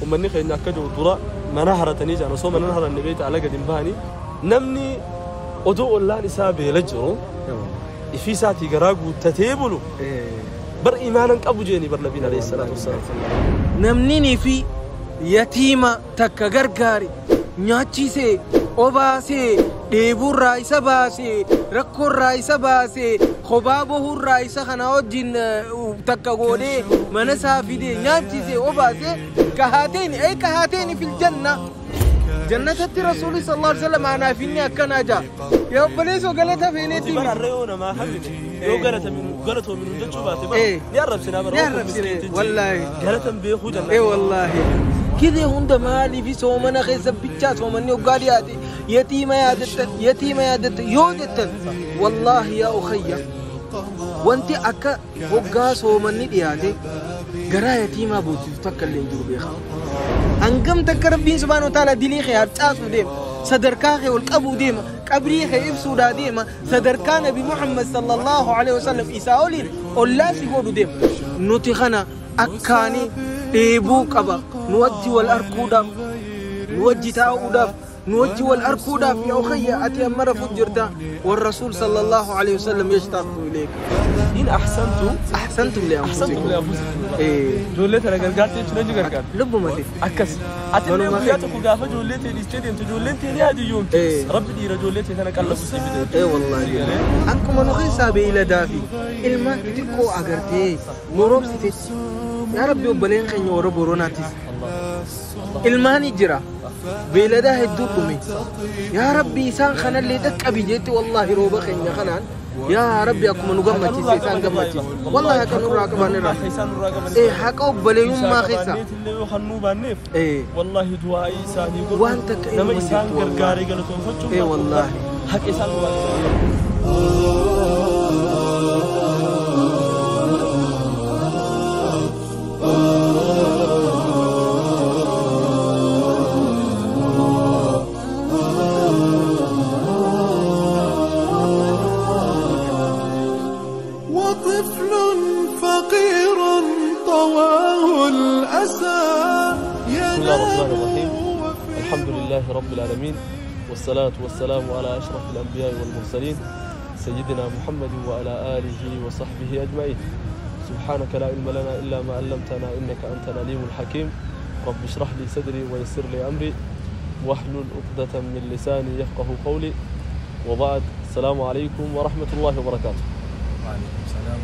Uummanni keenya akka jiru dura mana haratanii jiran osoo mana haranne beekta ala gadi hin bahanii namni odoo ollaan isaa beela jiru ifii isaatii garaa guuttatee bulu bar imaanan qabu jeeni bar nabiin alayhi salaatu wassalaam. Namni fi yatiima takka gargaare nyaachisee obaasee dheebuurraa isa baasee rakkoorraa isa baasee kophaa bahuurraa isa kana wajjin takka godhee mana isaa fidee nyaachisee obaasee kahaateen ay kahaateen fil janna jannatatti rasuulli sallallahu alaihi wasallam anaaf inni akkanaa jaa yaa obboleessoo galata feeneetii Bara har'a yoo namaa hafine yoo galatoominu jechuu baate bara ni arrabsinaa bara ni arrabsine wallaahi galatan beekuu janna ee wallaahi kidee hunda maaliif soomana keessa bichaa soomanni hoggaa dhiyaate yatiima yaadattan yatiima yaadattan yoo jettan wallaahi yaa ukhayya wanti akka hoggaa soomanni dhiyaate garaa yatiimaa boosisu takka illee hin jiru beekaa. Hangam takka rabbiin subhaanahu wa ta'ala dilii kee harcaasuu deema sadarkaa kee ol qabuu deema qabrii kee ibsuudhaa deema sadarkaa nabi Muhammad sallallahu alaihi wasallam isaa oliin ollaa si godhu deema nuti kana akkaanii dheebuu qaba nu wajji wal arkuudhaaf nu wajji taa'uudhaaf nu wajji wal arkuudhaaf yaa ukhayya ati amma rafuut jirta والرسول صلى الله عليه وسلم يشتاق إليك إن أحسنتم أحسنتم أحسنتم لأنفسكم لأنفسكم إيه ijoollee tana gargaartee jechuun eenyu gargaarta lubbumati akkas ati illee guyyaa tokko gaafa ijoollee tee dhiistee deemte ijoolleen tee ni hadiyyoomte rabbi dhiira ijoollee tee tana qallabu sii fide ee wallaahi akkuma nu keessaa beeyladaa fi ilmaan xixiqqoo agartee nu roobsite yaa rabbi obboleen keenya warra boronaatis ilmaani jira beeyladaa hedduu dhume yaa rabbi isaan kanallee dhaqqabi jetti wallaahi rooba keenya kanaan yaa rabbi akkuma nu gammachiise isaan gammachiise wallaahi haqa nurraa qaban irraa isaan nurraa qaban ee haqa obboleeyummaa keessa illee yoo hannuu baanneef ee wallaahi du'aa'ii isaanii godhu waan takka nama ilma isaan jirtu wallaahi gargaaree galatoonfachuun ee wallaahi haqa isaan nurraa qaban. وطفل فقير طواه الأسى بسم الله الرحمن الرحيم ينام الحمد لله رب العالمين والصلاة والسلام على أشرف الأنبياء والمرسلين سيدنا محمد وعلى آله وصحبه أجمعين سبحانك لا علم لنا إلا ما علمتنا إنك أنت العليم الحكيم رب اشرح لي صدري ويسر لي أمري واحلل عقدة من لساني يفقه قولي وبعد السلام عليكم ورحمة الله وبركاته وعليكم السلام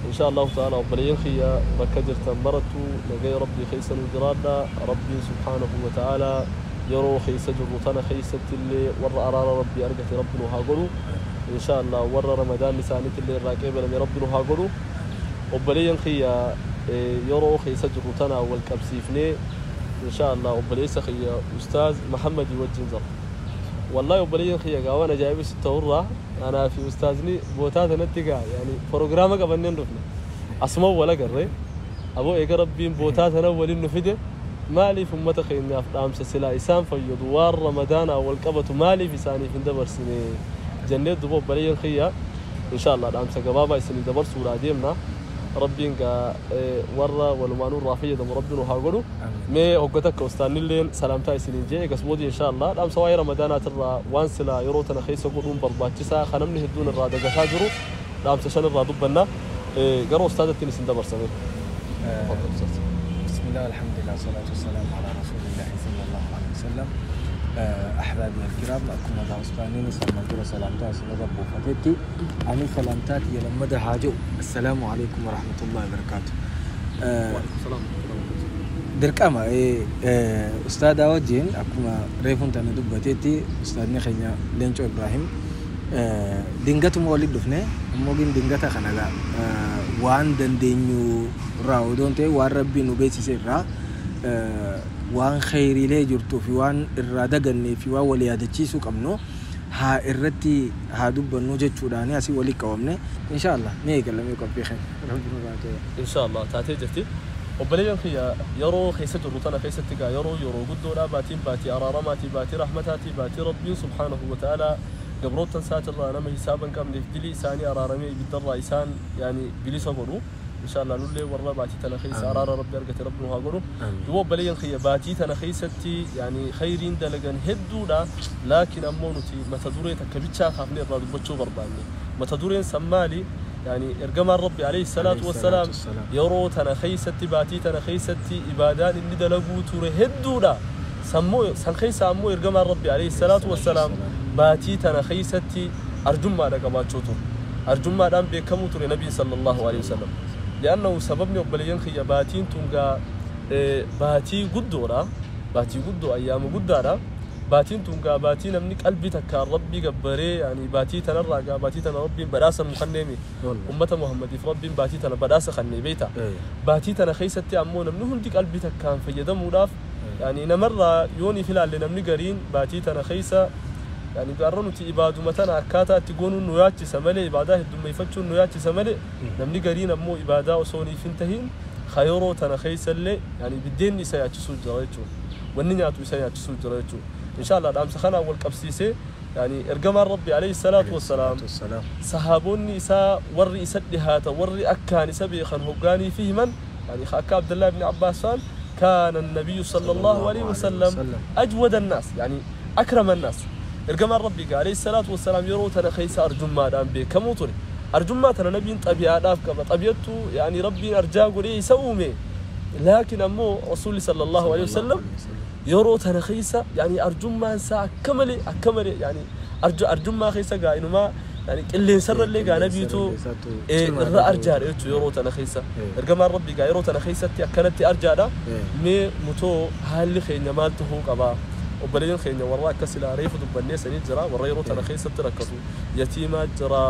إن شاء الله تعالى وبلين خيا بكجر تنبرتو لقي ربي خيسا وجرادا ربي سبحانه وتعالى يرو خيسا جرطنا خيسة اللي ور أرار ربي أرقت ربنا هاقلو إن شاء الله ور رمضان لسانة اللي راكبة لم ربنا هاقلو وبلين خيا يرو خيسا جرطنا والكبسيفني إن شاء الله وبليس خيا أستاذ محمد يوجنزر والله وبلين خيا قاوانا جايب 6 أنا في أستاذني بوتات نتيجة يعني بروجرامك أبنين رفنا أسمع ولا قري أبو إيجا ربين بوتات أنا ولين نفيده مالي في متخيل أمس سلا إسام في دوار رمضان أول قبة مالي في ساني في دبر سنة جنة دبوب بلين خيا إن شاء الله أمس قبابة سنة دبر سورة ديمنا ربين قا ورا ولمانور رافية دم ربنا هاقولوا ما هقتك أستاذني اللي سلامتاي سنين جاي قصبودي إن شاء الله أمس واي رمضان ترى وانسلا يروتنا خيس وقولون برباتشسا خنمني هدون الرادة قشاجرو أمس شن الرادو بنا قروا أستاذ التنس دبر سنة تفضل أستاذ. بسم الله الحمد لله والصلاة والسلام على رسول الله صلى الله عليه وسلم. أحبابي الكرام أكون مع أستاذين سلامتي سلامتي سلامتي بوفتي أنا سلامتي لما ده حاجة. السلام عليكم ورحمة الله وبركاته. وعليكم السلام ورحمة الله وبركاته. دركما أستاذ وجين أكون ريفون تنا دبتي أستاذني خينا لينشو إبراهيم دينغتو مولد دفنة ممكن دينغتا خناقة وان دندنيو راو دونتي وان ربي نبيتي سرا waan khayriilee jirtuu fi waan irraa dagannee fi waan wal yaadachiisuu qabnu haa irratti haa dubbannu jechuudhaan asii walii qabamne inshaallah ni eegalamee qophii keenya rabbi nu baatee inshaallah taatee jirti obboleeyyan kiyya yeroo keessa jirru tana keessatti gaa yeroo yeroo guddoodhaa baatiin baatii araaramaatii baatii rahmataatii baatii rabbiin subhaanahu wa ta'aalaa gabroottan isaatirraa nama hisaaba hin qabneef dilii isaanii araaramee ibiddarraa isaan yaani bilisa godhu Inshallah nullee warra baatii tana keessa araara Rabbi argate Rabbi nu haa godhu. Duuba obboleeyyan kiyya, baatii tana keessatti yani khayriin dalagan hedduudha, laakiin ammoo nuti mata duree takka bichaa kaafne irraa dubbachuu barbaanne. Mata dureen san maali? Yani ergamaan Rabbi alayhi salaatu wassalaam yeroo tana keessatti, baatii tana keessatti ibaadaan inni dalaguu ture hedduudha. Sammoo san keessa ammoo ergamaan Rabbi alayhi salaatu wassalaam baatii tana keessatti arjummaadha qabaachuu ture, arjummaadhaan beekamuu ture nabii sallallahu alayhi wasallam. Li'annahu sababni, obboleeyyan kiyya, baatiin tun gaa baatii guddoodha, baatii guddoo, ayyaama guddaadha. Baatiin tun gaa baatii namni qalbii takkaan Rabbii gabbaree, yani baatii tanarraa gaa baatii tana Rabbiin badhaasa nu kenneemi, ummata Muhammadiif Rabbiin baatii tana badhaasa kennee beeyta. Baatii tana keessatti ammoo namni hundi qalbii takkaan fayyadamuudhaaf, yani namarraa yooniif ilaalle, namni gariin baatii tana keessa, yani gaarra nuti ibaaduma tana akkaataa itti goonuun nu yaachisa malee, ibaadaa heddummeeffachuun nu yaachisa malee, namni gariin ammoo ibaadaa osoo niif hin tahin khayroo tana keessallee yani biddeenni isa yaachisuu jira jechuudha, wanni nyaatu isa yaachisuu jira jechuudha. Inshallah dhaamsa kanaan wal qabsiisee, yani ergamaan Rabbi alayhi salaatu wassalaam, sahaabonni isaa warri isa dhihaata, warri akkaan isa beekan hoggaanii fi himan, yani akka Abdullah ibn Abbas faan, كان النبي صلى الله عليه وسلم أجود الناس، يعني أكرم الناس. Ergamaan Rabbi alayhi salaatu wassalaam yeroo tana keessa arjummaadhaan beekamuu ture. Arjummaa tana nabiin xabi'aadhaaf qaba, xabiyattu yani Rabbiin arjaa godhee isa uume. Laakiin ammoo Rasuulli sallallahu alaihi wasallam yeroo tana keessa yani arjummaan isaa akka malee, akka malee, yani arjummaa keessa gaa inumaa yani qilleensarra illee gaa nabiitu irra arjaadha jechuudha yeroo tana keessa. Ergamaan Rabbii gaa yeroo tana keessatti akkanatti arjaadha. Mee nutoo haalli keenya maal tahuu qaba? Obboleeyyan keenya warra akka silaa reefu dubbannee sanii jira, warra yeroo tana keessatti rakkatu, yatiimaa jira,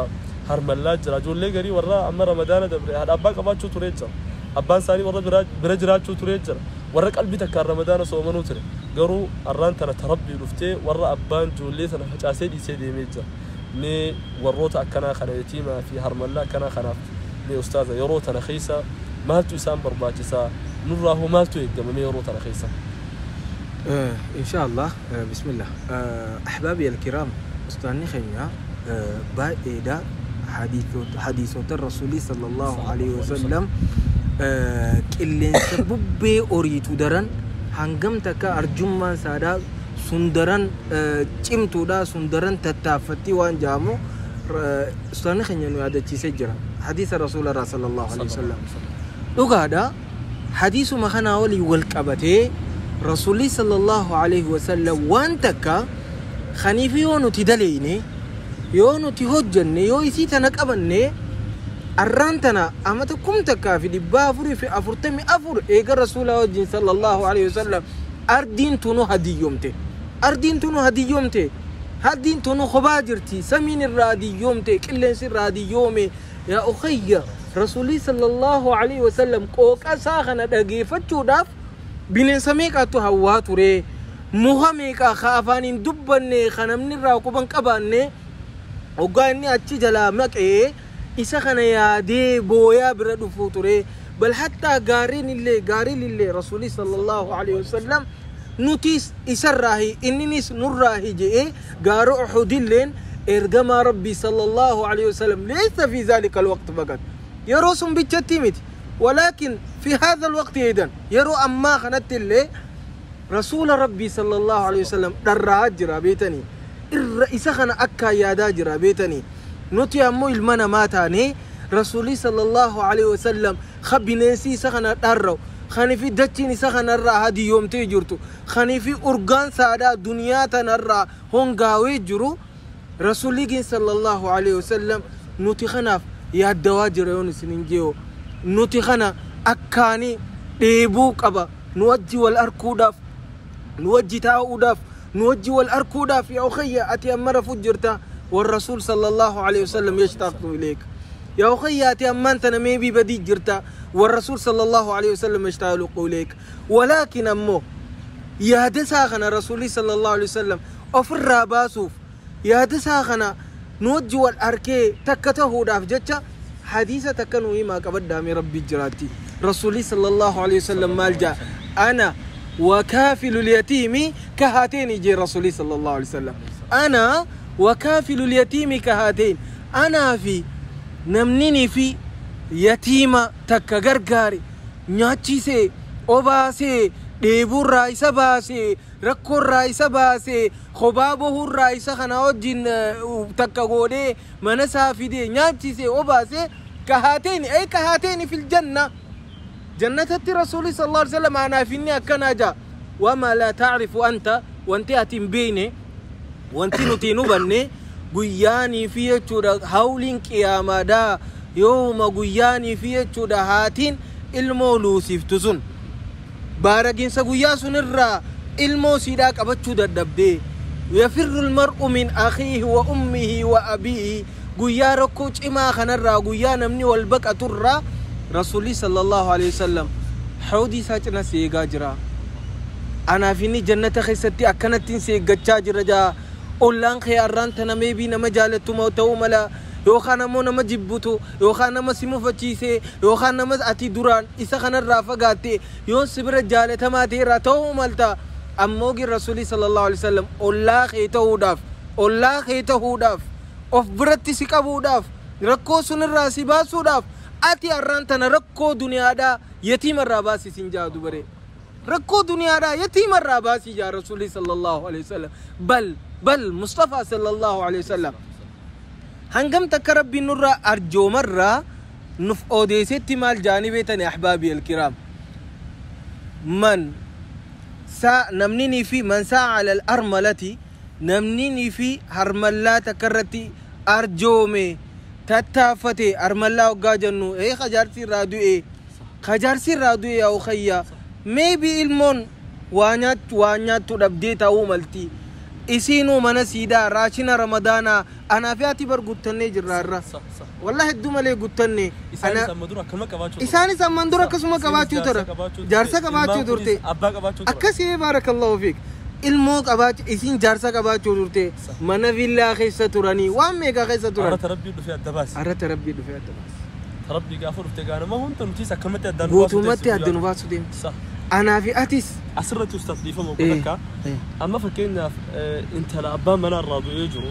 harmallaa jira, ijoollee garii warra amma Ramadaana dabre haadha abbaa qabaachuu turee jira, abbaan isaanii warra bira jiraachuu turee jira, warra qalbii takkaan Ramadaana soomanuu ture, garuu arraan tana tarabbii dhuftee warra abbaan ijoollee tana facaasee dhiisee deemee jira. Mee warroota akkanaa kana, yatiimaa fi harmallaa akkanaa kanaaf, mee ustaaza, yeroo tana keessa maaltu isaan barbaachisaa? Nurraa hoo maaltu eeggama mee yeroo tana keessa? إن شاء الله، بسم الله. أحبابي الكرام، أستاذني خينا baay'eedha hadiisota Rasuulii sallallahu alaihi wasallam. Qilleensa bubbee oriitu daran hangam takka arjummaan saadaa sun daran cimtuudha, sun daran tattaaffatti waan jaamu ustaanni keenya nu yaadachiisee jira hadiisa Rasuularraa sallallahu alaihi wasallam. Dhugaadha, hadiisuma kanaa waliin wal qabatee Rasuulli sallallahu alaihi wasallam waan takka kaniif yoo nuti daleyne, yoo nuti hojjanne, yoo isii tana qabanne, arraan tana amata 1444 eega Rasuulaa wajjin sallallahu alaihi wasallam ardiin tunu hadiyyoomte, ardiin tunu hadiyyoomte, ardiin tunu kophaa jirti, samiin irraa hadiyyoomte, qilleensi irraa hadiyyoome. Yaa ukhayya, Rasuulii sallallahu alaihi wasallam qooqa isaa kana dhageeffachuudhaaf bineensa meeqaatu hawwaa ture, muka meeqaa ka afaan hin dubbanne, ka namni irraa quban qabaanne, hoggaa inni achi jalaa maqee isa kana yaadee booyaa bira dhufuu ture. Bal hattaa gaariin illee, gaariin illee Rasuulii sallallahu alaihi wasallam nutis isarraahi inninis nurraahi je'ee gaara Uxudilleen ergamaa Rabbii sallallahu alaihi wasallam. Laysa fi zaalika alwaqt faqat, yeroo sun bichatti miti, ولكن في هذا الوقت أيضا، yeroo ammaa kanatti illee Rasuula Rabbii sallallahu alaihi wasallam dharraa jira beetanii, irra isa kana akka yaadaa jira beetanii. Nuti ammoo ilma namaa taanee Rasuulii sallallahu alaihi wasallam ka bineensi isa kana dharra'u, kanifi dachiin isa kanarraa hadiyyoomtee jirtu, kanifi urgaan saadaa duniyaa tanarraa hongaawee jiru, Rasuulli sallallahu alaihi wasallam nuti kanaaf yaaddawaa jira. Yoon isin hin jee'u, nuti kana akkaanii dheebuu qaba nu wajji wal arkuudhaaf, nu wajji taa'uudhaaf, nu wajji wal arkuudhaaf. Yaa ukhayya, ati amma rafuu jirta, والرسول صلى الله عليه وسلم يشتاق إليك. يا أخي، أتي أما أنت maybe بدي جرتا، والرسول صلى الله عليه وسلم يشتاق إليك. ولكن أمو يا دساخنا رسولي صلى الله عليه وسلم أفر باسوف يا دساخنا نوجه والأركي تكته داف جتة حديثة تكنو ما كبدا من ربي جراتي. رسولي صلى الله عليه وسلم مالجا أنا وكافل اليتيم كهاتين جي. رسولي صلى الله عليه وسلم أنا وكافل اليتيم كهاتين، أنا في نمنيني في Yatiima takka gargaare, nyaachisee, obaasee, dheebuurraa isa baasee, rakkoorraa isa baasee, kophaa bahuurraa isa kana wajjin takka godhee mana isaa fidee nyaachisee obaasee kahaateeni ay kahaateeni fil janna jannatatti rasuuli sallallahu alaihi wasallam anaaf inni akkanaa jaa. Wamaa laa tacrifu anta, wanti ati hin beekne, wanti nuti hin hubanne guyyaanii fi jechuudha hawliin qiyaamaadhaa yooma guyyaanii fi jechuudha haatiin ilmoo luusiftu sun baaraginsa guyyaa sunirraa ilmoo siidhaa qabachuu dadhabdee yafirru almar'u min akhiihi wa ummihi wa abiihi guyyaa rakkoo cimaa kanarraa guyyaa namni wal baqaturraa rasuulli sallallahu alaihi wasallam hawdii isaa cina si eegaa jira. Anaaf inni jannata keessatti akkanattiin si eeggachaa jira jaa. Ollaan kee arraan tana meebii nama jaalattu ta'uu mala, yookaan ammoo nama jibbutu, yookaan nama si mufachiise, yookaan nama ati duraan isa kanarraa fagaatte yoon si bira jaalatamaa ta'erraa ta'uu malta. Ammoo gin rasuulli sallallahu alaihi wasallam ollaa kee ta'uudhaaf, ollaa kee ta'uudhaaf, of biratti si qabuudhaaf, rakkoo sunirraa si baasuudhaaf ati arraan tana rakkoo duniyaadhaa yatiimarraa baasi sin jaa dubaree. Rakkoo duniyaadhaa yatiimarraa baasii jaa rasuulli sallallahu alaihi wasallam. Bal bal Mustafa sallallahu alaihi wasallam hangam takka rabbiin nurraa arjoomarraa nuf odeessetti maal jaanii beetani ahbaabii alkiraam man saa namninii fi man saa ala al-armalati namninii fi harmallaa takka irratti arjoome tattaafate. Harmallaa hoggaa jennu ee kajaarsi irraa du'e, kajaarsi irraa du'e yaa ukhayya, maybe ilmoon waa nyaattu waa nyaattu dhabdee ta'uu malti. Isiinuu mana siidaa raashina ramadaanaa anaa fi ati bar guttannee jirra irra. Wallahi hedduu malee guttanne. Isaanis amma dura akkuma qabaachuu ture. Isaanis amman dura akkasuma qabaachuu ture, jaarsa qabaachuu turte. Abbaa qabaachuu ture. Akkasii baarakallahu fiik. Ilmoo qabaachuu isiin jaarsa qabaachuu turte, mana villaa keessa turanii waan meeqa keessa turan. Arrata rabbii dhufee adda baase. Arrata rabbii dhufee adda baase. Rabbii gaafa dhufte gaanama hunda nutis akkamatti addaan nu baasuu guutummaatti teessi adda nu baasuu deemti. Anaa fi atis Asirratti ustaas dhiifama takka. Amma fakkeenyaaf intala abbaan manaa irraa du'ee jiru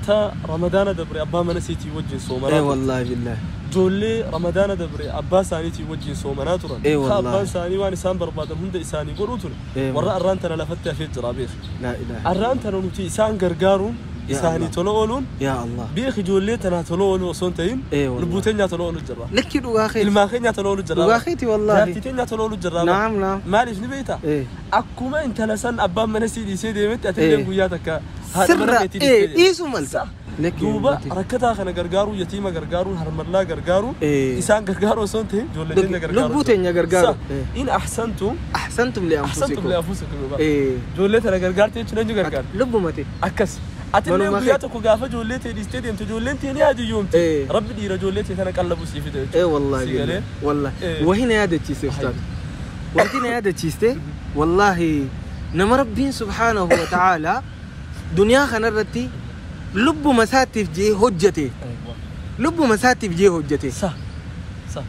ta ramadaana dabre abbaa mana isiitii wajjin soomanaa turte. Wallaahi billahi. Ijoollee ramadaana dabre abbaa isaaniitii wajjin soomanaa turan. Eh, Ta wallahi. abbaan isaanii waan isaan barbaadan hunda isaanii godhuu ture. Warra arraan tana lafatti hafee jira beek. Laa ilaaha. Arraan tana nuti isaan gargaaruun Ya isaanii Allah. tola ooluun yaa Allah beek ijoollee tanaa tola ooluu osoo hin ta'in Eh, wallahi. lubbuu teenyaa tola ooluu jirra. Lakki dhugaa keeti. Ilmaan keenyaa tola ooluu jirra. Dhugaa keeti wallaahi. Jaartii teenyaa tola ooluu jirra. Naam naam. Maaliif ni beektaa? Akkuma intala san abbaan mana sii dhiisee deemetti ati illee guyyaa takka haadha mana Sirra keetii dhiistee deemte. Dhiisuu malta. Lakki Duuba rakkataa kana gargaaruu, yatiima gargaaruu, harmallaa gargaaruu, isaan gargaaruu osoo hin ta'in ijoollee teenya gargaaruu. Lubbuu teenya gargaaru. In ahsantum ahsantum li ahsantum li anfusikum. anfusikum. Ijoollee tana gargaarte jechuun eenyu gargaara? Lubbumate. Akkas. Ati illee Manuma guyyaa kee. tokko gaafa ijoollee tee dhiistee deemte ijoolleen tee ni haajiyyoomte. Rabbi dhiira ijoollee tee tana qallabu sii fide jechuudha. Wallahi Si galee? Wallahi wahi na yaadachiiste ustaad, wanti na yaadachiiste wallahi nama rabbiin subhaanahu wa ta'aalaa duniyaa kanarratti lubbuma isaatiif jee hojjete, lubbuma isaatiif jee hojjete. Sa. Sa.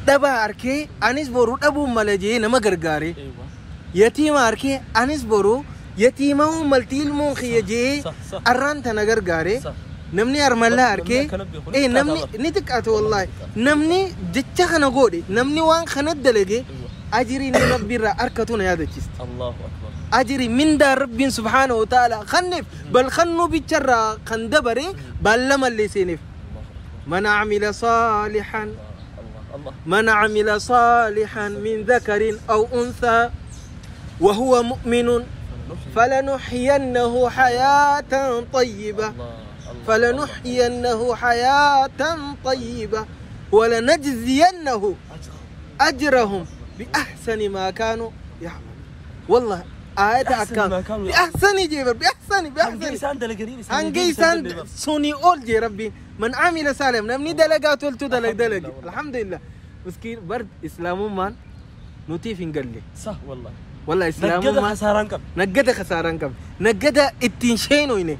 Dhabaa arkee anis boru dhabuun mala jee nama gargaare, yatiima arkee anis boru yatiima malti ilmoon kiyya jee Sa, sa. arraan tana gargaare. Sa. Namni armallaa Namni arkee akkana beeku ni xiqqaata namni bara. ni xiqqaata wallahi. Namni jecha kana godhe, namni waan kana dalage ajirii inni rabbi irraa arkatu na yaadachiiste. Allahu akbar. Ajiri mindaa rabbiin subhaanahu wa ta'ala kanneef bal kannuu bicharraa kan dabare baallamallee seeneef. Man amila saalihan Allah Allah. من عمل صالحا من ذكر أو أنثى وهو مؤمن فلنحيينه حياة طيبة Allah Allah. فلنحيينه حياة طيبة ولنجزينه أجرهم بأحسن ما كانوا يعملون. والله آية بأحسن ما أكام كانوا بأحسن جيبر بأحسن Hanga بأحسن isaan dalaganiin isaan hanga isaan sunii ol jee rabbiin. Man amila saalem, namni dalagaa toltu dalag dalagi. Alhamdulillah, miskiin bar islaamummaan nutiif hin galle. Sa wallahi. Walla Naggada islaamummaan hasaaraan qabna. Naggada kasaaraan qabne, naggada ittiin sheenoyne,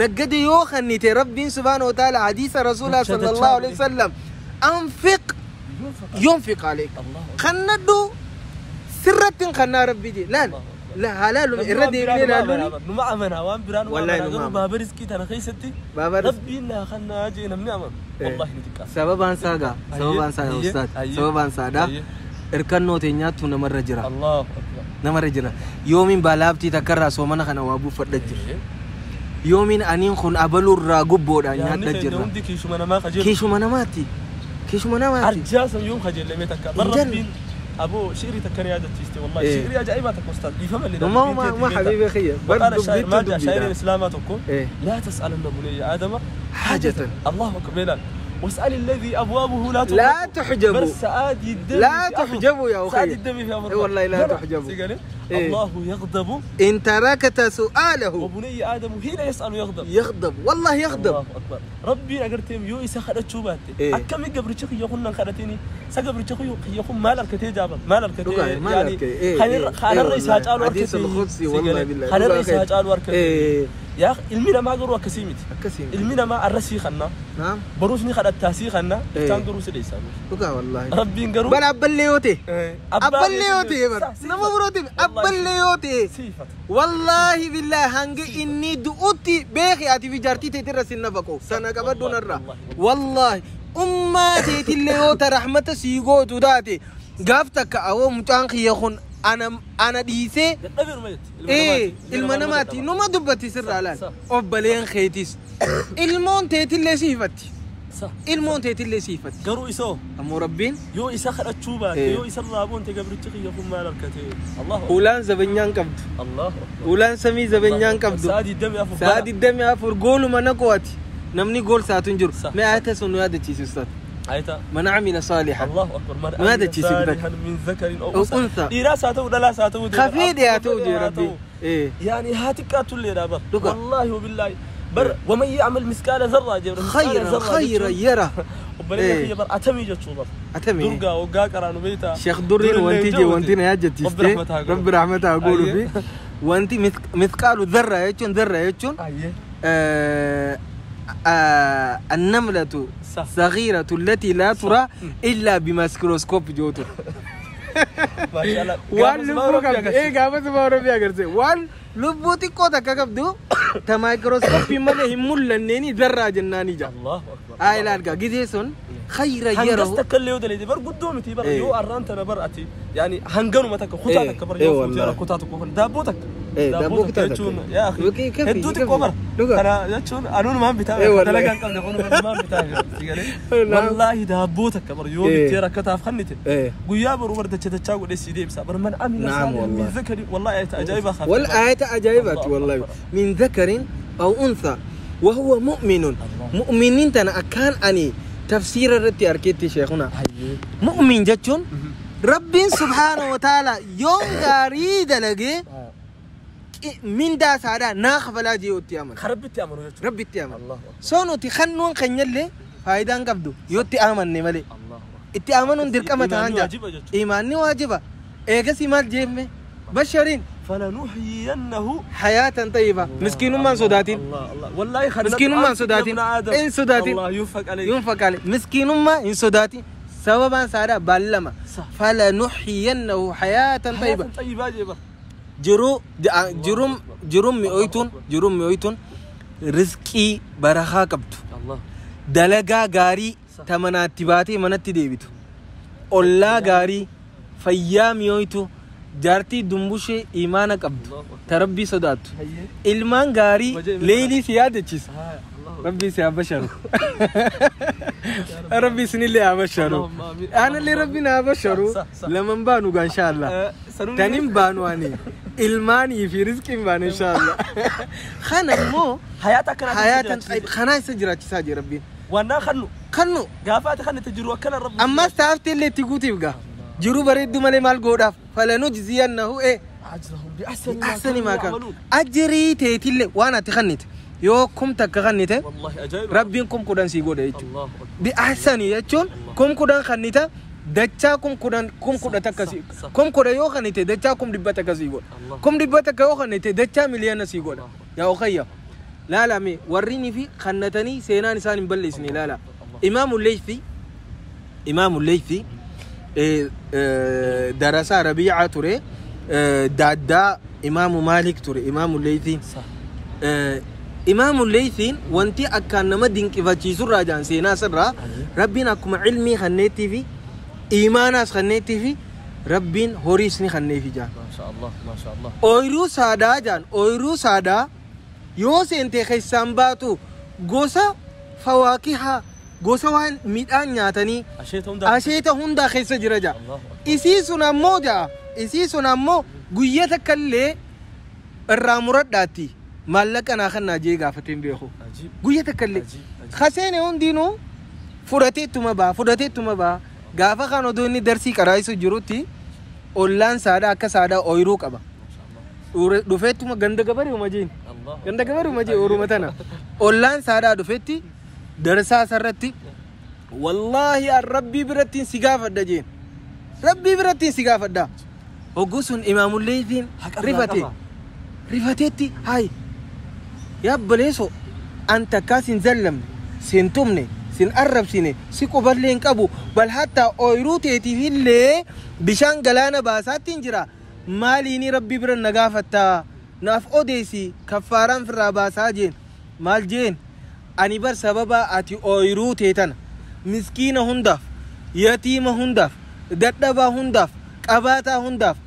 naggada yoo kannite rabbiin subhaanahu wa ta'ala hadiisa rasuulaa Dacha sallallahu dachaa alaihi wasallam anfiq yunfiq aleyk Allahu kannadhu sirrattiin kannaa rabbi jee laal. Allahu akbar. La halaalu irra deebinee ilaaluun numa amana waan biraa numa Wallahi amana numa garuu amana. Baaba riskii tana keessatti Baaba rabbiin naa kannaa jee namni amanu wallahi ni xiqqaata. Sababaan isaa gaa sababaan isaa yaa Ayyee, ustaad ayyee, sababaan isaadha ayyee. Irkannoo teenyaattu namarra jira. Allahu akbar. Namarra jira yoomiin baalaabtii takkarraa soomana kana waa buufadha jira yoomiin aniin kun abaluurraa gubboodhaan Yaadni nyaadha keenya jirra. Hundi kiishuma namaa kajeelu. Kiishuma namaatti kiishuma namaatti. Arjaa san yoom kajeellamee takka bar Hin jennu. rabbiin aboo shiirii takka na yaadachiiste wallahi Eh. shiirii ajaa'ibaa takka ustaad dhiifama illee ما حبيبي خير وقال برضو الشاعر ما جاء شاعر بدي الإسلام تكون إيه. لا تسألن بني آدم حاجة. الله أكبر لا واسأل الذي أبوابه لا تغلق لا تحجب. بل سآدي الدم لا في أمر. تحجب يا أخي. سآدي الدم في أمر إيه والله لا تحجب. سيقالي؟ إيه. الله يغضب إن تركت سؤاله وبني آدم حين يسأل يغضب يغضب والله يغضب. الله أكبر ربي أقرتهم يو إسا خدت شوباتي إيه. أكم قبر شخي يكون خدتني سقبر شخي يكون مال الكتي جابر مال الكتي لقاي، مال يعني الكتي. إيه، خلي إيه، خلي إيه الرئيس والله. هاجالو حديث القدسي والله بالله. خلي الرئيس لقاي. هاجالو أركتي إيه يا أخي المينا ما قروا كسيمت أكسيم المينا ما الرسي خنا نعم بروسني خد التاسي خنا إيه. كان دروس ليس لقاي والله ربي قروا بل أبليوتي إيه. أبليوتي بر صح، نما بروتي والله أبليوتي سيفت والله بالله هنگ إني دؤتي بيخي أتي في جارتي تترس النفقو سنة قبل والله، نرى والله. والله أمة تيتي اللي هو رحمة سيغو تداتي قافتك أو متانخ يخون أنا ديسي دبر ميت إيه المناماتي نما دبتي سر علان صح. أبلين خيتيس المون تيتي اللي سيفتي صح المون تيتي اللي سيفتي قروا إسو أمو ربين يو إسا خدت شوباتي إيه. يو إسا الرابون تقبر تشخي يكون مال الكتي الله أكبر. أولان زبنيان قبض الله أكبر. أولان سمي زبنيان قبض سادي الدم يا Sa'a 24 gooluma na qo'ati. Namni gool saatu hin jiru. Sa- Mee ayata sun nu yaadachiisi ustaad. ayta Man amila saalihan. الله اكبر من ما عمل تجي سيبك. صالحا من ذكر او أو انثى أنثى. dhiiraa haa ta'u dhalaas haa ta'u Kafee dhiyaatu jee rabbi. Eh. يعني هاتك اللي بر لقى. والله وبالله بر ومن يعمل مثقال ذره جبر خيرا خيرا يرى. وبلغ إيه. يا بر اتمي جتشو بر Atami. درقا وقا قرانو بيتا Sheekh Durriin wanti jee wanti na yaadachiiste. رب رحمتها قولوا. Rabbi rahmataa godhu Ayyee. fi wanti mithqaalu dharra jechuun dharra jechuun ايه النملة صح. صغيرة التي لا ترى إلا بميكروسكوب جوتر. ما شاء الله waan lubbuu qabdu ee gaafa suma Oromiyaa agarsiise waan lubbuu xiqqoo takka qabdu ta maayikirooskooppii malee hin mul'anneeni zarraa jennaani jaa. الله اكبر Haa ilaal gaa gizee sun khayra yeroo hangas takka illee yoo dalagde bar guddoo miti bar Eh. yoo arraan tana bar ati yaani hanganuma takka kutaa Eh, takka bar eh, yoo wallahi. fuutee kutaa tokko kun daabboo takka Eh, daabboo kutaa takka. jechuun yaa akhi Yookiin kafi, hedduu xiqqoo bar kafi. Dhuga. kana jechuun anuunumaan bitaa Eh, wallahi. dalagaan qabne kunumaan bitaa si galee Wallahi. wallaahi daabboo takka bar yoo Eh. bittee rakkataaf kannite Eh. guyyaa baruu bar dacha dachaa godhee sii deebisa bar man amila Naam, saalihan min wallahi. zakari wallahi ayata ajaa'ibaa kaaftee wal ayata ajaa'ibaati الله wallahi أكبر. min dhakarin aw untha وهو مؤمن مؤمنين tana akkaan ani tafsiira irratti arkeetti sheekuna Hayyee. mu'min jechuun rabbiin subhaanahu wa ta'ala yoon gaarii dalagee mindaa isaadhaa naa kafalaa jee itti amana. Ka rabbitti amanu jechuudha. Rabbitti amana. Allahu akbar. Soo nuti kannuun keenyallee faayidaan qabdu yoo itti amanne malee. Allahu akbar. Itti amanuun dirqama ta'an Iimaanni jaa. waajiba jechuudha. Iimaanni waajiba. Eegasii maal jeemme? Bashariin فلنحيينه hayaatan xayyiba. Miskiinummaan sodaatiin. الله الله والله خلنا Miskiinummaan sodaatiin. Hin sodaatiin. الله يوفق عليك Yuun fakkaale. Miskiinummaa hin sodaatiin. Sababaan isaadhaa baallama. Sa. Falanuxyiyannahu hayaatan xayyiba. حياة طيبة جيبا Jiruu jiruun jiruun mi'ooytuun jiruun mi'ooytuun rizqii barakaa qabdu. الله Dalagaa gaarii ta manaatti baatee manatti deebitu. Ollaa gaarii fayyaa mi'ooytu jaartii dumbushee imaana qabdu ta rabbii sodaattu. هي Ilmaan gaarii leelii si yaadachiisa. هاي الله Rabbii si haa basharu. Rabbii isinillee haa basharu. Allahumma amiin. Aanallee rabbiin haa basharu. Sa- sa. Laman baanu gaa inshaallah. سنوني Tanin baanu ani ilmaanii fi rizqiin baanu inshaallah. Kana immoo حياتك كانت hayaatan kanaa isa jiraachisaa jira rabbiin. وانا خنو Kannu قافات خن تجرو كان الرب ammas taafte illee itti guutiif gaa. Jiruu bareedduu malee maal godhaaf falanujziyannahu ee اجرهم باحسن ahsani maa كانوا kaanu. يعملون. Ajirii teetillee waan ati kannite yoo kum takka kannite والله عجائب rabbiin kum kudhan sii godha jechuudha. الله اكبر Bi'ahsani jechuun kum kudhan kannita dachaa kum kudhan kum kudha takka sii sa. kum kudha yoo kannite dachaa kum dhibba takka sii godha. الله Kum dhibba takka yoo kannite dachaa miliyoona sii godha. Yaa Okhayya laala mee warri fi kannatanii seenaan isaan hin balleessine laala. Imaamu Leeyfi Imaamu Leeyfi darasaa Rabiicaa ture daaddaa Imaamu Maalik ture Imaamu Leeytiin. Imaamu Leeytiin wanti akkaan nama dinqifachiisurraa jaan seenaa sirraa Rabbiin akkuma ilmii kanneettii fi iimaanaas kanneettii fi Rabbiin horiis ni kanneefi jaan. Maasha Allah, maasha Allah. Ooyiruu saadaa jaan ooyiruu saadaa yoo seente keessaan baatu gosa fawaakihaa gosa waan midhaan nyaatanii Asheeta hundaa. Asheeta hundaa keessa jira jaa. Allahu akbar. Isii sun ammoo jaa isii sun ammoo guyyaa takka illee irraa muradhaatti maallaqa naa kannaa jee gaafatee hin beeku. Ajiib. Guyyaa takka illee. Ajiib, ajiib. Kaseene hundinuu fudhateettuma ba'a fudhateettuma ba'a gaafa kan odoo inni darsii qaraa'isu jirutti ollaan saadaa akka saadaa ooyiruu qaba. Maasha Allah. Dhufeettuma ganda gabareuma jeen. Allah. Ganda gabareuma jee oruma tana. Ollaan saadaa dhufeetti darsaa sarratti wallaahi an rabbii birattiin si gaafadha jeen. Rabbii birattiin si gaafadha. Hogguu sun imaamulleetiin Haqa irraa rifate. qaba. Rifateetti hayi yaa obboleessoo an takkaa sin zallamne sin tumne sin arrabsine si quballee hin qabu bal hattaa ooyiruu teetiif illee bishaan galaana baasaatti hin jira maaliini rabbii bira na gaafattaa naaf odeessi kaffaaraan firraa baasaa jeen maal jeen ani bar sababa ati ooyiruu teetana miskiina hundaaf yatiima hundaaf dadhabaa hundaaf qabaataa hundaaf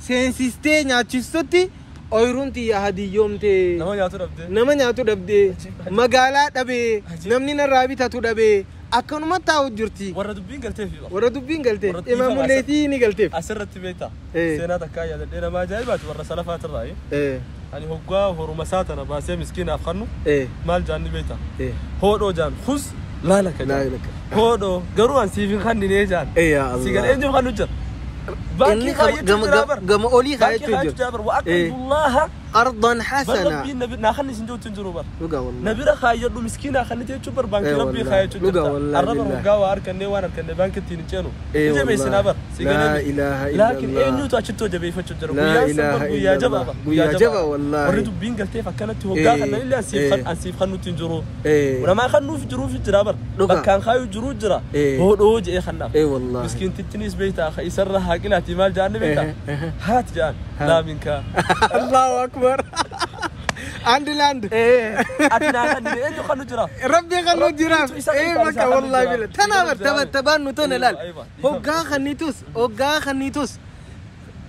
seensistee nyaachistutti ooyiruun tiyya hadiyyoomtee Nama nyaatu dhabdee. Nama nyaatu dhabdee magaalaa dhabee namni narraa bitatu dhabee akkanuma taa'u jirti. Warra dubbiin galteef. Warra dubbiin galtee Warra dhiifama imaamuleetii ni galteef. Asirratti beektaa. Eh. Seenaa takkaa yaadadhee nama ajaa'ibaati warra salafaatirraa. Ani hoggaa horuma isaa tana baasee miskiinaaf kannu maal jaanni beektaa. Hoodhoo jaan hus laala ka jaan. Laala ka. Hoodhoo garuu an siif hin kannine jaan. Eh, yaa Allah. Si gara eenyuuf kannu jira. Inni Baankii kaayyachuu jira bar. gama olii Baankii kaayachuu kaayachuu jira. jira bar. Waaqullullaha. Qardan Bar hasana. rabbiin naa kanni isin jirtu hin jiru bar. Dhugaa wallahi. Na bira kaayyadhu miskiinaa kannite jechuun bar baankii Eh, rabbii wallahi. kaayyachuu Dhugaa jirta. wallahi Arraba billahi. hoggaa waa harkannee waan harkannee baankii ittiin hin ceenu. Eh, Ni jabeessinaa bar. Si Laa galee ilaaha Laakiin illallah. eenyutu achitti hoo jabeeffachuu jira? Laa Guyyaan san bar ilaaha guyyaa illallah. jabaa bar. Guyyaa jabaa wallahi. Warri dubbiin galteef akkanatti hoggaa Eh, kanneen illee eh. ansiif kannutti hin jiru. Eh. Namaa kannuuf jiruuf jira bar. Dhugaa. Bakkaan kaayu jiruu jira. Eh. Hoodhoo je'ee kannaaf. Eh, wallahi. Miskiintichinis beektaa ka isarra haaqilaati maal ja'anni beektaa? Eh, eh. Haati ja'an. Laaminkaa. Allahu akbar. Andi land. Ati naa kannine eenyu kannu jira? Rabbi kan nu jiraaf. Rabbiitu isa Eh qixxaa bakka isaa kan nu wallahi jiraaf. bila. Tana bar taba tabaan nu tana laal. Aywa, Hoggaa kannitus hoggaa kannitus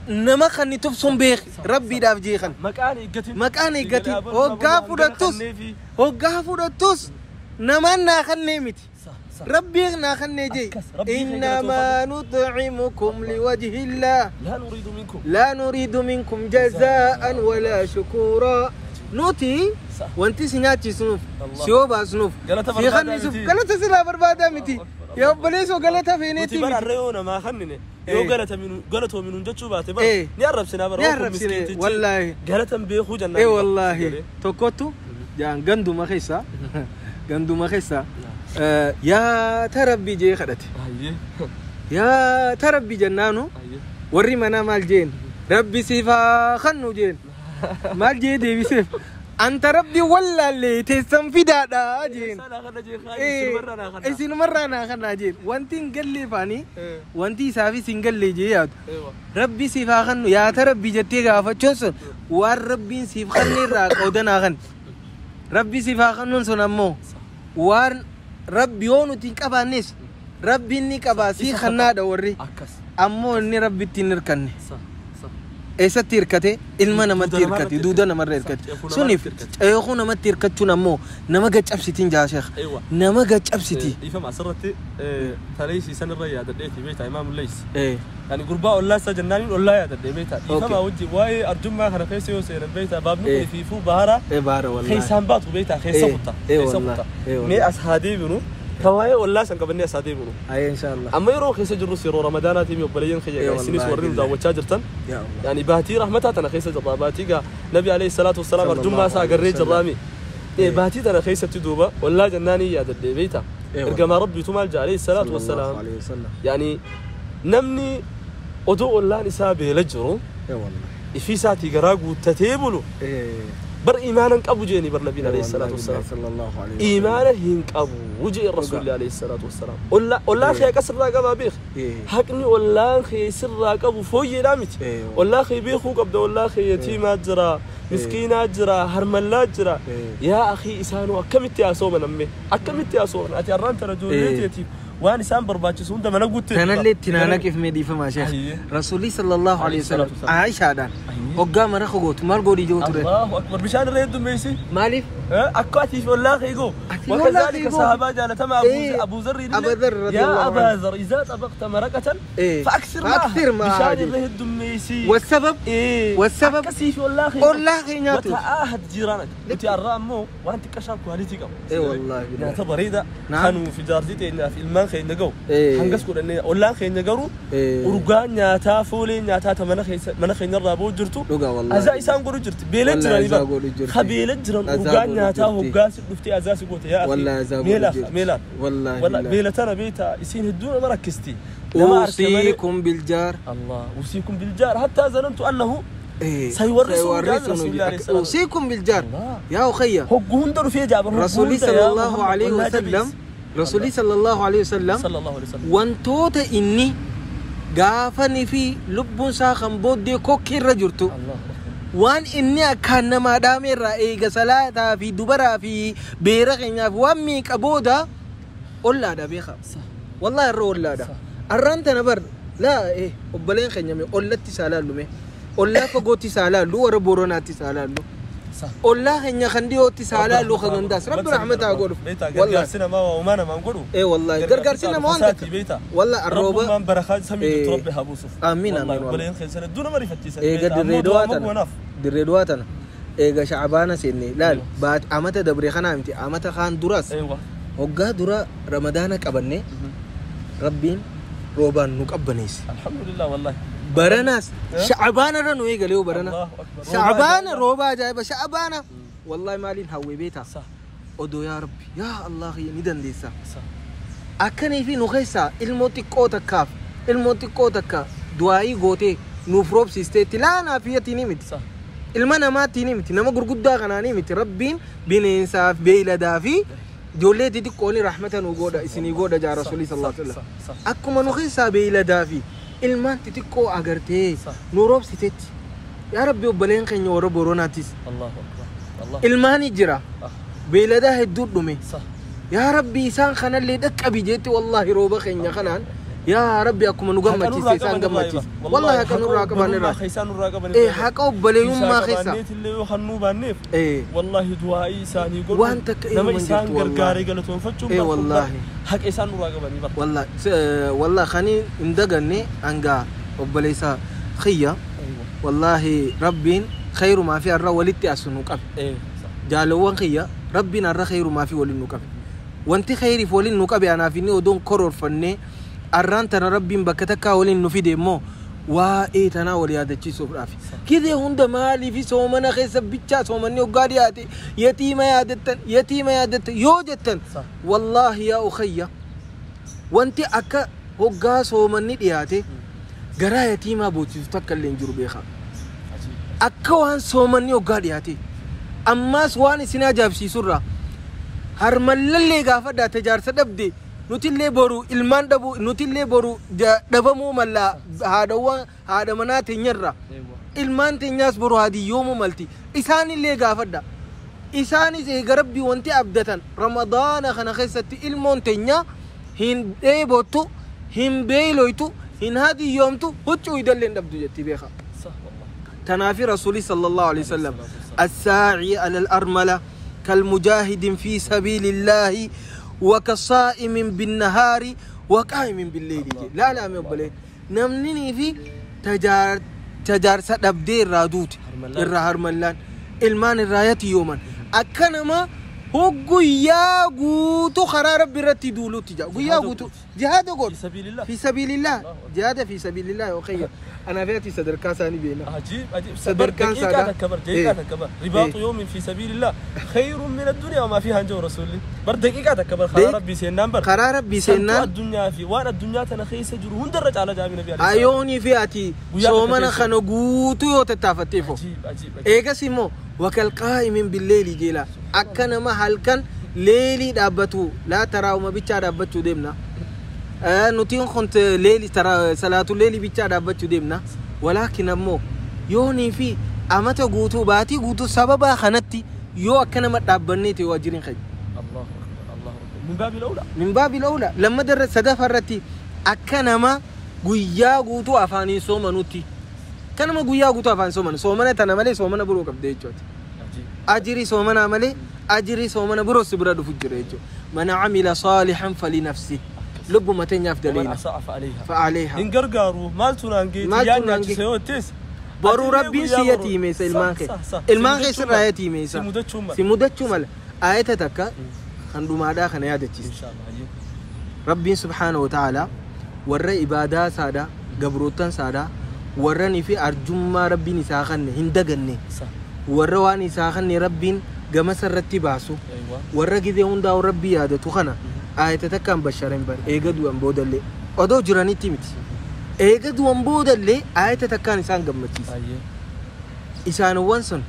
nama kannituuf sun beeki rabbiidhaaf jeeqan. Maqaan eeggatin. Maqaan eeggatin hoggaa fudhattus hoggaa fudhattus namaan naa kannee miti. Rabbii naa kannee jee. Akkas, Rabbii kee إنما نطعمكم لوجه الله لا نريد منكم. لا نريد منكم جزاء ولا شكورا. Nuti Sa. wanti si nyaachisnuuf Allah. si obaasnuuf Galata si barbaadaa kannisuuf miti. galata silaa barbaadaa miti. Allahu akbar, Yaa obboleessoo galata Nuti feeneetii bara miti. harree yoo namaa kannine yoo galatoominuun jechuu baate bara Eh. ni arrabsinaa bara Ni oo kun arrabsine, miskiintichi wallaahi. galatan beekuu jennaan. Ee wallaahi tokkottu jaan ganduma keessa ganduma keessa yaa ta rabbi jee kadhate. Ayyee. Yaa ta rabbi jennaanu Ayyee. warri manaa maal jeen rabbi siif haa kannu jeen maal jee deebiseef anta rabbi wallaallee teessan fidaadha jeen. Sana kana jee kaayi sinumarraa naa kanna. Isinumarraa naa kannaa jeen wanti hin gallee faanii Eh. wanti isaafis hin gallee jee yaadu. Eewa. Rabbi siif haa kannu yaa ta rabbi jettee gaafachuun sun waan rabbiin siif kanne irraa qooda naa kanne. Rabbi siif haa kannuun sun ammoo waan rabbi yoo nuti hin qabaannes rabbiin ni qabaa sii Isa kannaadha warri Akkas. ammoo inni rabbitti hin hirkanne. Sa. Sa. Eessatti hirkate ilma namatti Duuda hirkate namarratti duuda namarra hirkate. hirkate Ceekuu suniif namarratti hirkate. ceekuu namatti hirkachuun ammoo nama gaccabsitiin jaa sheekh Eewa. nama gaccabsiti. Dhiifama asirratti taleessi isan irra yaadadheeti beektaa Imaam Leys. Yani gurbaa ollaa isaa jennaaniin ollaa yaadadhee beektaa. Dhiifama wajjin waa'ee arjummaa kana keessa yoo seenan beektaa baabni Eh. kun fiifuu baharaa Ee baara wallaahi. keessaan baatu beektaa keessa Eh, kutta. eh, Keessa wallahi, kutta. eh, wallahi. Mee as haa deebinu ka waa'ee ollaa san qabannee as haa deebinu. Ayee inshaallah. Amma yeroo keessa jirrus yeroo ramadaanaatiin obboleeyyan Eh, kiyya isinis wallahi warri nu billahi. daawwachaa jirtan. Yaa Allah. Yani baatii rahmataa tana keessa jirra baatii gaa nabi alayhi salaatu wassalaam Sallallahu arjummaa isaa agarree alayhi jirraami. Baatii tana keessatti duuba ollaa jennaanii yaadadhee beektaa. Eh, wallahi. Ergamaa rabbiitu maal jaa alayhi salaatu Sallallahu wassalaam. alayhi wasallam. Yani namni odoo ollaan isaa beela jiru Ee wallahi. ifii isaatii garaa guuttatee bulu Ee. Bar iimaanan qabu jeeni bar nabiin alayhi salaatu wassalaam. Sallallahu alayhi wasallam. Iimaana hin qabu jee rasuulli alayhi salaatu wassalaam. Ollaa kee haqa sirraa qabaa beek. Haqni ollaan kee sirraa qabu fooyyeedhaa miti. Ollaa kee beekuu qabda ollaa kee yatiimaa jira, miskiinaa jira, harmallaa jira. Yaa akhii isaanuu akkamitti haasooman ammee? Akkamitti haasooman? Ati har'aan tana ijoollee teetiif waan isaan barbaachisu hunda mana guuttee Kanallee itti naanaqif mee dhiifamaa sheekh. Rasuulli sallallahu alayhi wasallam Aishaadhaan hoggaa mana gootu maal godhi ijoo ture? Allahu akbar bishaan irra heddummeessi. Maaliif? Akka atiif ollaa kee goo. وكذلك صحابة جالتما أبو ذر يا أبا ذر إذا طبقت مرقة فأكثر معها bishaan irra heddummeessi. والسبب؟ والسبب؟ Akkasiif ollaa kee. Ollaa kee nyaatu. وتعاهد جيرانك. Nuti har'aa ammoo waan xiqqashaan quality qabu. Ee wallahi. Nyaata bareeda kanuu fi jaartii teenyaa fi ilmaan keenya gahu. Hangas godhannee ollaan keenya garuu urgaa nyaataa foolee nyaataa ta mana keenyarraa ba'u jirtu. Dhugaa wallahi. Azaa isaan godhu jirti. Beela jiranii bara. Ka beela jiran urgaa nyaataa hoggaa si dhuftee azaa si goote yaa akhi. Meelaa meelaa. Wallahi. Beela tana beektaa isiin hedduu nama rakkisti. أوصيكم بالجار. الله أوصيكم بالجار حتى ظننت أنه سيورثه. أوصيكم بالجار يا أخي. رسولي صلى الله عليه وسلم رسولي صلى الله عليه وسلم وانتوت إني غافني في لب ساخن بودي كوكي رجرتو وان إني أكان ما دامي رأي صلاة في دبرة في بيرغنا في وامي كبودا ولا دا بيخا والله الرو ولا دا الرانت نبر لا إيه وبلين خنيمي ولا تسالالو مي ولا فقوتي سالالو ورا بوروناتي سالالو والله خنيا خنديو تسالالو خنداس رب رحمته أقول والله سينما وما ما نقولوا إيه والله قرقر سينما وانت والله الروبة رب من بركات سمي ربي هابوسف آمين آمين والله بلين خير سنة دون ما رفتي سنة إيه قد الريدواتنا الريدواتنا إيه شعبانا سني لا بعد أمتى دبري خنا أمتى أمتى خان دراس أيوة وجا درا رمضانك أبني ربين روبان نقبنيس الحمد لله والله برناس شعبان رنو إيه قالوا برنا شعبان روبا جايبة شعبان والله مالين هوي بيتها صح أدو يا ربي يا الله ندن ديسا صح أكني في نخيسة الموتي كوتا كاف الموتي كوتا كاف دعائي غوتي نفروب سيستي لا أنا فيها تنيمت صح المنا ما تنيمت نما غرغد غنا نيمت ربين بين إنصاف بيلا دافي جولتي تقولي رحمة وجودة إسني جودة جا رسولي صلى الله عليه وسلم أكو نخيسة بيلا دافي ilmaan xixiqqoo agartee nu roobsitetti yaa rabbi obboleen keenya warra Booranaatis Allahu akbar ilmaani jira beeyladaa hedduu dhume yaa rabbi isaan kanallee dhaqqabi jetti wallahi rooba keenya kanaan yaa rabbi akkuma nu gammachiise isaan gammachiise wallahi haqa nurraa qaban irraa ee haqa obboleeyummaa keessa wallahi du'aa'ii isaanii godhu waan takka nama isaan gargaaree galatoonfachuun ee wallahi haqa isaan nurraa qabanii bara wallahi wallahi khani hin daganne hanga obboleessa khiyya wallahi rabbiin khayrumaa fi arra walitti as nu qabe jaalawwan khiyya rabbiin arra khayrumaa fi waliin nu qabe wanti khayriif waliin nu qabe anaaf inni odoon kororfannee arraan tana rabbiin bakka takkaa waliin nu fide immoo waa'ee tanaa wal yaadachiisuudhaaf gidee hunda maaliif soomana keessa bichaa soomanni hoggaa dhiyaate yatiima yaadattan yatiima yaadattan yoo jettan wallaahi yaa ukhayya wanti akka hoggaa soomanni dhiyaate garaa yatiimaa boochisu takka illee hin jiru beekaa akka waan soomanni hoggaa dhiyaate ammaas waan isin ajaa'ibsiisurraa harmallallee gaafadhaa tajaarsa dhabde nutillee boru ilmaan dhabu nutillee boru dhabamuu malla haadhawwan haadha manaa teenyarra ilmaan teenyaas boru haadiyyoomuu malti isaanillee gaafadha isaanis eega rabbii wanti abdatan ramadaana kana keessatti ilmoon teenya hin dheebottu hin beeloytu hin hadiyyoomtu huccuu idallee hin dhabdu jetti beeka تنافي رسولي صلى الله عليه وسلم الساعي على الأرملة كالمجاهد في سبيل الله وكصائم بالنهار وقائم بالليل لا لا مبلين نمني في تجار سدبدي الرادوت الرهرملان المان الرايات يوما أكنما هو قيا قوتو خرار برتي دولو تجا قيا قوتو جهاد قول في سبيل الله في سبيل الله جهاد في سبيل الله وخير Anaa fi ati sadarkaa isaanii beena. عجيب عجيب. صدر كان دقيقة سادة. كبر إيه. دقيقة كبر رباط يوم في سبيل الله خير من الدنيا وما فيها جو رسولي بر دقيقة كبر خير ربي سينان بر Karaa rabbii سنتو seennaan الدنيا في وانا الدنيا تنخيس جرهن درج على جامع النبي عليه الصلاة ayoonii fi ati Guyyaa soomana takka kana guutuu yoo tattaafatteefo. عجيب عجيب عجيب. Eegas immoo wakalqaa'imin billeelii jeela akka nama halkan leelii dhaabbatu laa taraawuma bichaa dhaabbachuu deemna. Nutiin kun leelii salaatu leelii bichaa dhaabbachuu deemna. Walaakin ammoo yoonii fi amata guutuu baatii guutuu sababaa kanatti yoo akka nama dhaabbannee ta'e waajjiriin keenya. الله أكبر الله أكبر. من باب الأولى Min baabil awla lamma darra sadafa irratti akka nama guyyaa guutuu afaaniin soomanutti. Akka nama guyyaa guutuu afaan soomanu soomana tana malee soomana biroo qabde jechuudha. عجيب. Ajirii soomanaa malee ajirii soomana biroo si bira dhufu jira jechuudha. Man camila saalihan falinafsi lubbuma teenyaaf ومن daleena أساء فعليها fa'aleeha. إن قرقارو مالتو نانجي مالتو تيان نانجي. سيوتيس Boruu rabbiin si yatiimeessa ilmaan kee. Ilmaan kee sirraa yatiimeessa. Si mudachuu mala. Si mudachuu mala. Ayata takka kan dhumaadhaa kana yaadachiisa. إن شاء الله عجيب. Rabbiin subhaanahu wa ta'aalaa warra ibaadaa saadhaa gabroottan saadhaa warranii fi arjummaa rabbiin isaa kanne hin daganne صح warra waan isaa kanne rabbiin gama irratti baasu أيوة warra gizee hundaa'u rabbii yaadatu kana ayata takkaan basharan bar eega du'an boodallee odoo jiranitti miti eega du'an boodallee ayata takkaan isaan gammachiisa. أيه. Isaanowwan sun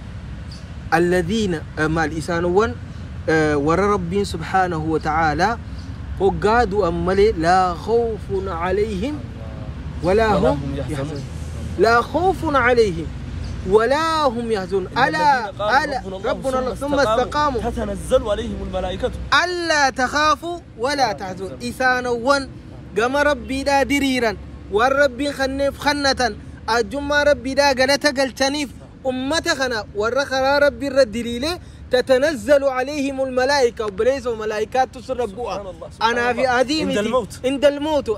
alladhiina maal isaanowwan warra rabbiin subhaanahu wa ta'aalaa hoggaa du'an malee laa khawfun calayhim walaa ولا hum هم يحزنون. يحزنون لا خوف عليهم ولا هم يحزنون. إن ألا الذين قالوا ألا ربنا ربنا الله الله ثم استقاموا تتنزل عليهم الملائكة ألا تخافوا ولا تحزنوا. إسانوان قام ربي دا دريرا والربي خنف خنة أجمع ربي دا قلت قلتنيف أمة خنا والرخرا ربي الردليلة تتنزل عليهم الملائكة وبليس وملائكات تسربوها. سبحان الله، سبحان أنا في الله. عزيمتي عند الموت. عند الموت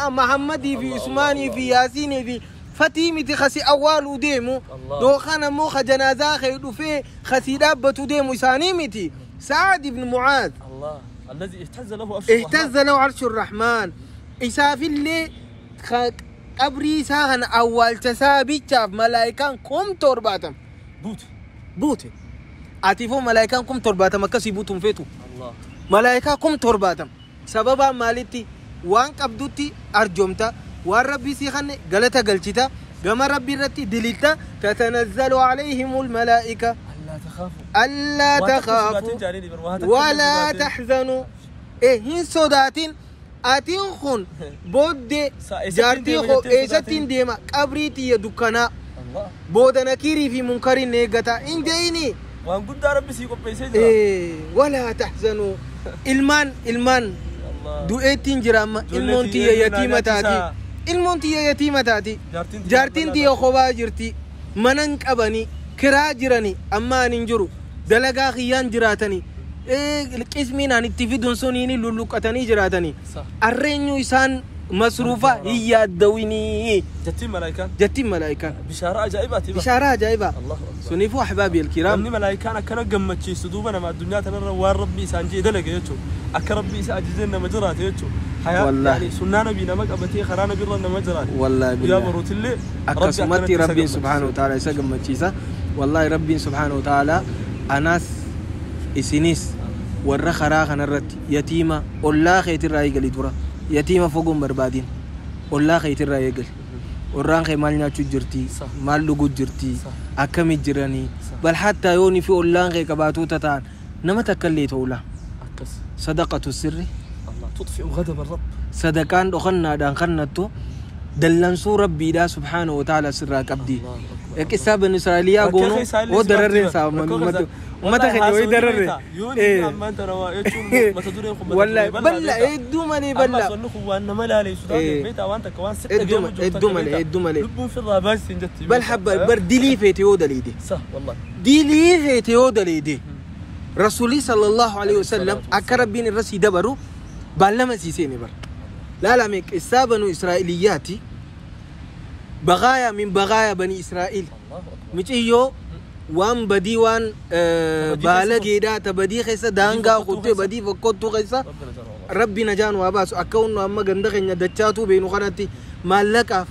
محمدي في الله، عثماني الله، في ياسيني في فتيمتي خسي أول ديمو الله. دوخانا مو خجنازا خيدو في خسي دابتو ديمو سانيمتي سعد بن معاذ الله الذي اهتز له عرش الرحمن. اهتز له عرش الرحمن إساف اللي قبري ساهن أول تسابي شاف ملايكان كم ترباتم بوت بوتي أتيفو ملايكان كم ترباتم أكسي بوتم فيتو الله ملايكا كم ترباتم سببا مالتي وان قبضتي أرجمتا وان ربي سيخن غلطة قلتتا كما ربي رتي دليلتا تتنزل عليهم الملائكة ألا تخافوا ألا تخافوا ولا تحزنوا. إيه هن صداتين أتين خون بود جارتي خو إيستين ديما قبريتي يدكنا الله بود نكيري في منكر نيغتا إن ديني وان قد ربي سيقوم بيسجد إيه ولا تحزنوا. المان المان الله du'eettiin jira amma ilmoon tiyya yatiima taati ilmoon tiyya yatiima taati jaartiin tiyya kophaa jirti manan qabanii kiraa jirani amma ani hin jiru dalagaa kiyyaan jiraatanii qismiin ani itti fidun suniin lulluqqatanii jiraatanii صح arreenyu isaan masruufa hin yaaddawinii جتين ملائكة jettiin malaayikaan بشارة عجائبة تبا bishaaraa ajaa'ibaa الله أكبر. suniifuu ahbaabi alkiraam namni malaayikaan akkana gammachiisu duuba nama addunyaa tanarra waan rabbi isaan jee dalage jechuudha akka rabbi isa ajajeen nama jiraate jechuudha Wallaahi. Sunnaa nabii nama qabatee karaa nabiirra nama jiraate wallaahi guyyaa billaahi boruutillee akkasumatti rabbiin subhaanahu wa ta'ala isa gammachiisa wallaahi rabbiin subhaanahu wa ta'ala anaas isinis warra karaa kanarratti yatiima ollaa keetirraa eegali dura yatiima fogoon barbaadin ollaa keetirraa eegali orraan kee maal nyaachuu jirti Sa. Maal dhuguu jirti Sa. Akkamit jiranii Sa. bal hattaa yoonii fi ollaan kee qabaatota ta'an nama takka illee ta'ula akkas sadaqatu sirri Allah tudfi'u ghadaba rabb sadaqaan dhokannaadhaan kannattu dallansuu rabbiidhaa subhaanahu wa ta'ala sirraa qabdi. Allahu akbar. Qissaa bani Israa'eliyaa goonuu oo dararreen isaa ummata keenya wayii dararre. Wallaahi bal'aa hedduu malee bal'aa. Ammas wanni kun waan nama laaleessu taate beektaa waan takka waan sitti Hedduu hedduu malee hedduu malee. Lubbuun firraa baasisin jetti. Bal habba bar dilii feete yoo daleede. Sa wallahi. Dilii feete yoo daleede. Rasuulli sallallahu alaihi wasallam akka rabbiin irra sii dabaru baallama sii seene bar. Laalame qissaa banu Israa'eliyaati. Baqaayaa min baqaayaa bani Israa'el. Allahu akbar. Miciyyoo waan badii waan baala geedhaa ta badii keessa daangaa fokkottuu kuttee keessa. Badii fokkottuu keessa Rabbina jala wallahi. Rabbi najaan waa baasu akka hunnu amma ganda keenya dachaatuu beenu kanatti maallaqaaf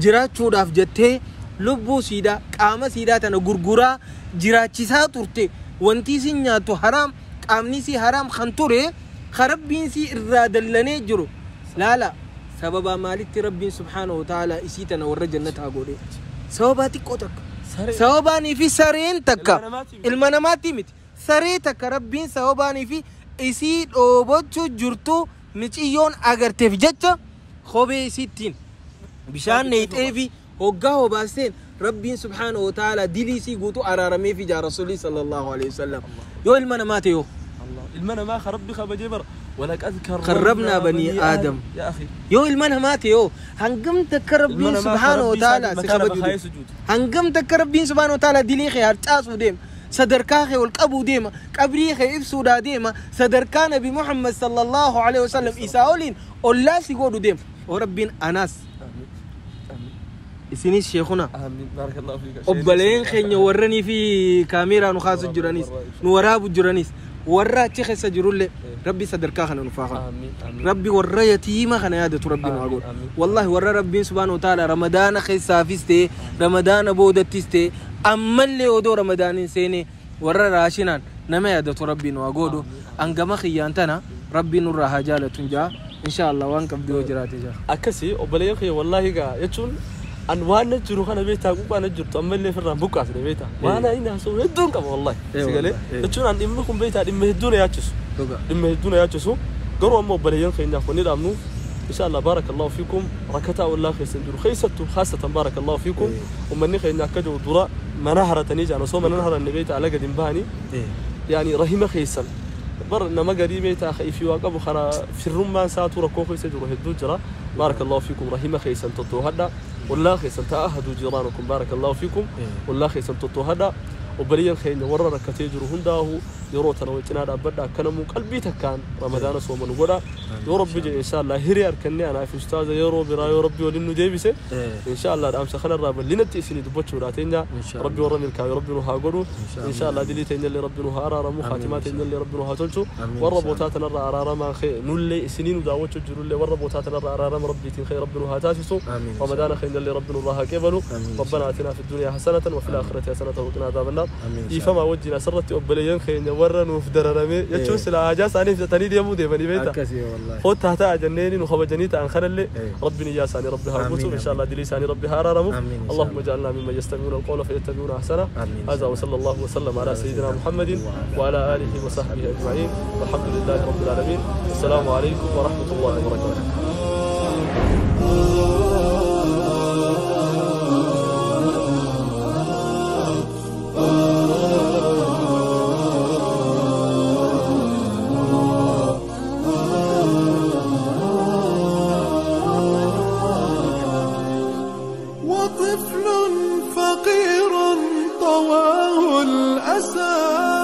jiraachuudhaaf jettee lubbuu siidaa qaama siidaa tana gurguraa jiraachisaa turte wanti isin nyaattu haraam qaamni isii haraam kan ture ka rabbiin sii irraa dallanee jiru laala sababa maalitti rabbiin subhaanahu wa ta'ala isii tana warra jannataa godhe sababaa xiqqoo takka sababaanii fi sareen takka ilma namaatti miti saree takka rabbiin sababaanii fi isii dhoobachuu jirtu miciyyoon agarteef jecha kophee isiittiin bishaan neexee fi hoggaa hobaaseen rabbiin subhaanahu wa ta'ala dilii isii guutuu araaramee fi jaa rasuulii sallallahu alaihi wasallam yoo ilma namaa ta'e yoo ilma namaa ka rabbi kabajee bara ولقد كرمنا بني آدم يا أخي يو المنها مات يو هنقمتك ربي سبحانه وتعالى هنقمتك ربي سبحانه وتعالى دليخي هرتاس وديم صدركاخي والقبو ديما قبريخي إفسو دا ديما صدركا نبي محمد صلى الله عليه وسلم إساولين ولا سيقودو ديم وربين أناس إسيني شيخنا آمين بارك الله فيك أبلين خين ورني في كاميرا نخاس الجرانيس نوراب الجرانيس ورا تخس جرول ربي صدركا خنا نفاخا ربي ورا يتيمة خنا يادة ربي نقول والله ورا ربي سبحانه وتعالى رمضان خسافستي رمضان بودتستي أما اللي ودو رمضان سيني ورا راشنان نما يادة ربي نقوله أنجما خيانتنا ربي نور هجالة تنجا إن شاء الله وانك بدو جراتي جا أكسي وبلي خي والله جا يتشون أن وانا جرو خنا بيتا وأنا جرت أما اللي في الرام بكرة بيتا وأنا هنا سوي هدون كم والله سجلي تشون عند إمكم بيتا إم هدون ياتشو إم هدون ياتشو قروا أمه بليين خينا خني رامنو إن شاء الله بارك الله فيكم ركتا والله خيسن جرو خيستو خاصة بارك الله فيكم ومن خينا كجو دراء منهرة تنيجي أنا صوم منهرة النبيت على قدم باني يعني رحمة خيسن بر إنما قريبة أخي في واقع خرا في الرمان ساتورة كوخي سجرو هدو جرا بارك الله فيكم رحمة خيسن تطو هدا والله خيسن تأهدوا جيرانكم بارك الله فيكم والله خيسن تطو هدا وبليا خين ورا ركتي جرو هنداه يروتنا وجنا بدا كنمو قلبي تكان رمضان صوم وغدا يا رب إن شاء الله هري أركني أنا في أستاذ يا رب يا ربي ولنو ديبسه إن شاء الله أمس خلنا الرب لنتي سني دبتشو راتينا ربي ورا ملكا يا ربي نوها غدو إن شاء الله دليتين اللي ربي نوها أرارمو خاتماتين اللي ربي نوها تلتو ورب وتاتنا أرارما خي نولي سنين وداوتشو جرولي ورب وتاتنا أرارما ربي تين خير ربي نوها تاسسو رمضان خير اللي ربي نوها كبلو ربنا آتنا في الدنيا حسنة وفي الآخرة حسنة وقنا عذاب النار إفما وجهنا سرت أبليين خير ورن وفدررمي يتشوس العجاز أنا في تاني ديمو ديمني بيتا خد تحت جنيني وخبجنيت عن خلل ربني يا ساني ربي هربوتو إن شاء الله دلي ساني ربي هرارمو اللهم اجعلنا ممن يستمعون القول فيتبعون أحسنه هذا وصلى الله وسلم على سيدنا محمد وعلى آله وصحبه أجمعين والحمد لله رب العالمين السلام عليكم ورحمة الله وبركاته. وطفل فقير طواه الأسى.